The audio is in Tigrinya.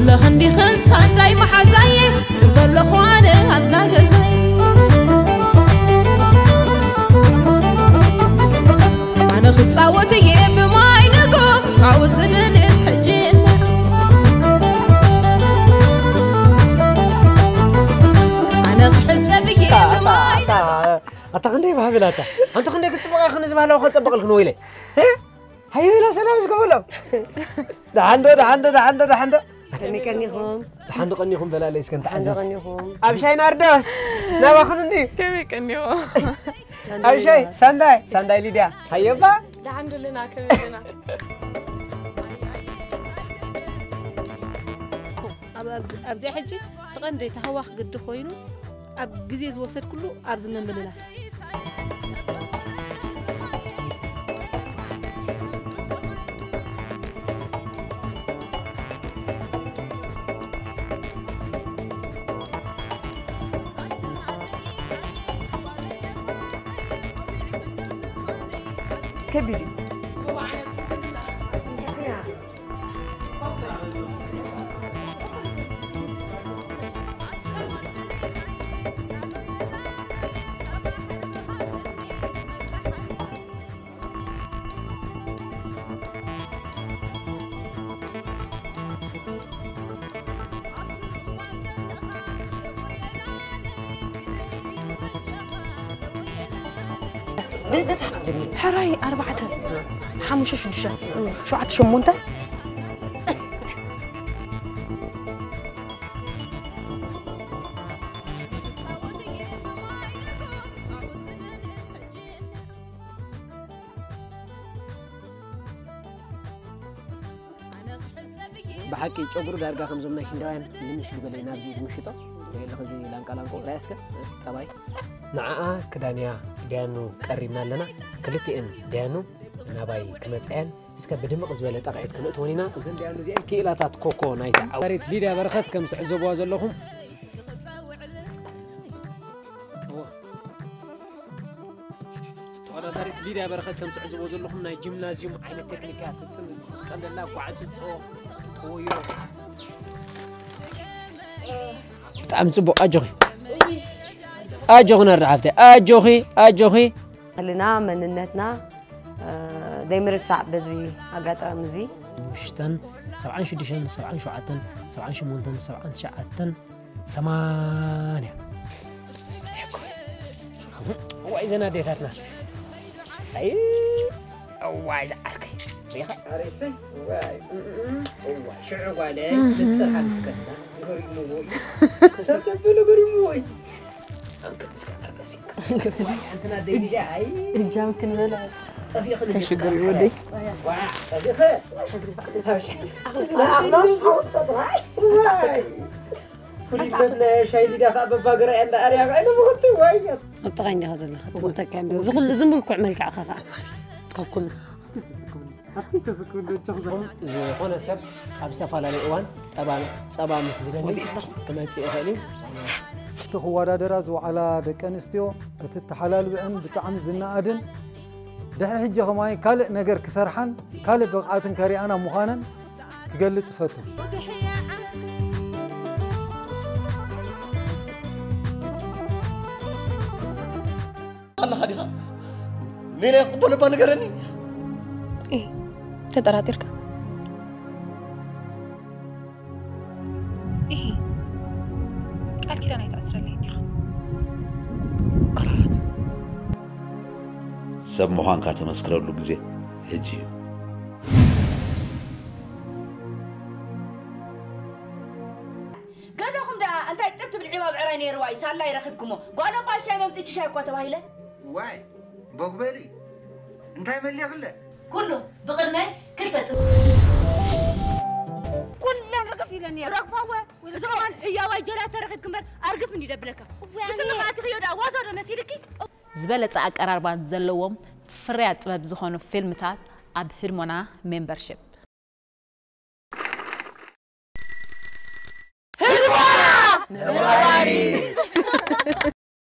ለኽንዲኽን ሳንዳይ መሓዛየ ጽበ ኣለኹ ኣነ ኣብዛ ገዛይ ኣነ ክጻወት እየ ብማይ ንጎ ጻወት ዝደልስ ሕጂ ኣነ ክሕጸብ እየ ብማይ ኣታ ክንደይ ባህብል ኣታ ኣንተ ክንደይ ክትጽብቕ ኢኽን እዚ ባህላዊ ከጸብቐልክን ወይለይ ሃይበላ ሰላም ዝገበሎም ደሓንዶ ደሓንዶ ደሓንዶ ደሓንዶ ከመይ ቀኒኹም? ደሓንዶ ቀኒኹም በላለይ እስከ እንተዓዘብቲ ቀኒኹም? ኣብ ሻይ ናርዶስ ናባኽን እንዲ ከመይ ቀኒኹም? ኣብ ሻይ ሳንዳይ ሳንዳይ ሊድያ ሃየባ ደሓንዶ ኣለና ከመይ ኣለና? ኣብዚኣ ሕጂ ተቐንደ ተሃዋኽ ግዲ ኮይኑ ኣብ ግዜ ዝወሰድኩሉ ኣብዚ ምምልላስ ከቢድ እዩ። ሕራይ ኣርባዕተ ሓሙሽተ ሽዱሽተ ሸውዓተ ሸሞንተ ብሓቂ ጨጉሩ ዳርጋ ከምዞም ናይ ህንዳውያን ልምሽ ዝበለ ናብዚ ዝምሽጦ ሪኤ ኣለኹ እዚ ላንቃ ላንቆ ራይ እስከ ጠባይ ንዓኣ ክዳንያ ዲያኑ ቀሪብና ኣለና ክልቲኤን ዲያኑ ናባይ ክመፅኣየን እስከ ብድምቕ ዝበለ ጣቕዒት ክነእትወን ኢና እዘን ዲያኑ እዚአን ክኢላታት ኮኮ ናይታ ዓዋሪት ሊድያ በረኸት ከም ትዕዘብዋ ዘለኹም ተወዳዳሪት ሊድያ በረኸት ከም ትዕዝቦ ዘለኹም ናይ ጂምናዝዩም ዓይነት ቴክኒክ እያ ትጥቀም ዘላ ጓዕፅፆ ጠወዮ ብጣዕሚ ፅቡቕ ኣጆኺ ኣጆኺ ናርዳ ሓፍተይ ኣጆኺ ኣጆኺ ባህልና መንነትና ዘይምርሳዕ በዚ ኣጋጣሚ እዚ ውሽተን ሰብዓን ሽዱሽተን ሰብዓን ሸውዓተን ሰብዓን ሸሞንተን ሰብዓን ትሽዓተን ሰማንያ እዋይ ዘን ኣዴታትናስ ኣይ እዋይ ዝዓርከይ ሪኻ ኣሬሰይ እዋይ እም፣ እም፣ እዋይ ሽዑ ጓለይ ንጽር ሃምስከትና ገሪምዎ እዩ ሰብ ተብሎ ገሪምዎ እዩ ኣንተ እስከ ኣርገሲ እጃም ክንበላ ጠፊእኽን ተሽግር ወደይ ፍሉይነት ናይ ሻይ ሊዳ ከዓ በባገራ እያ እንዳኣርያ ከዓ ኢሉ ምኽቲ ዋያ ኣብ ጥቓ እንዲኻ ዘለኻ ትምተካ እምበር ዝኹሉ ዝምልኩዕ መልክዕኻ ከዓ ካብ ኩሉ ዝኾነ ሰብ ኣብ ዝተፈላለዩ እዋን ጠባ ጸባ ምስ ዝደሊ ክመጽእ ይኽእል እዩ። እቲ ክወዳደራ ዝወዓላ ደቂ ኣንስትዮ እቲ እተሓላልብአን ብጣዕሚ ዝነኣድን ድሕሪ ሕጂ ከማይ ካልእ ነገር ክሰርሓን ካልእ ብቕዓትን ከሪኣና ምዃነን ክገልጽ እፈቱ። ኣለኻ ዲኻ? ሜላ ክቕበሎ እባ ንገረኒ። ተጠራጢርካ? ኢሂ ቃል ኪዳን ኣይትኣስረለይን ኢኻ። ኣራራት ሰብ ምዃንካ ተመስክረሉ ግዜ ሕጂ እዩ። ገዛኹም ደኣ እንታይ ጥብ ትብል ዒባ ብዕራይ ነይርዋ እዩ ሳላ ይረኺብኩሞ ጓል እኳ ሻይ መምፅእቲ ሻይ እኳ ተባሂለ ዋይ ቦግበሊ እንታይ መሊኽለ ኩሉ ብቕድመይ ክልተ ጥብ ኩለን ርግፍ ኢለን እየ ረግፋወ እዚ ከማን ሕያዋይ ጀላ ተረኺብክ እምበር ኣርግፍ እንዲ ደብለካ ብስምኻ ኣቲኽዮ ደኣ ዋዛ ዶ መሲልኪ ዝበለጸ ኣቀራርባ ዘለዎም ፍርያት ጥበብ ዝኾኑ ፊልምታት ኣብ ህድሞና ሜምበርሺፕ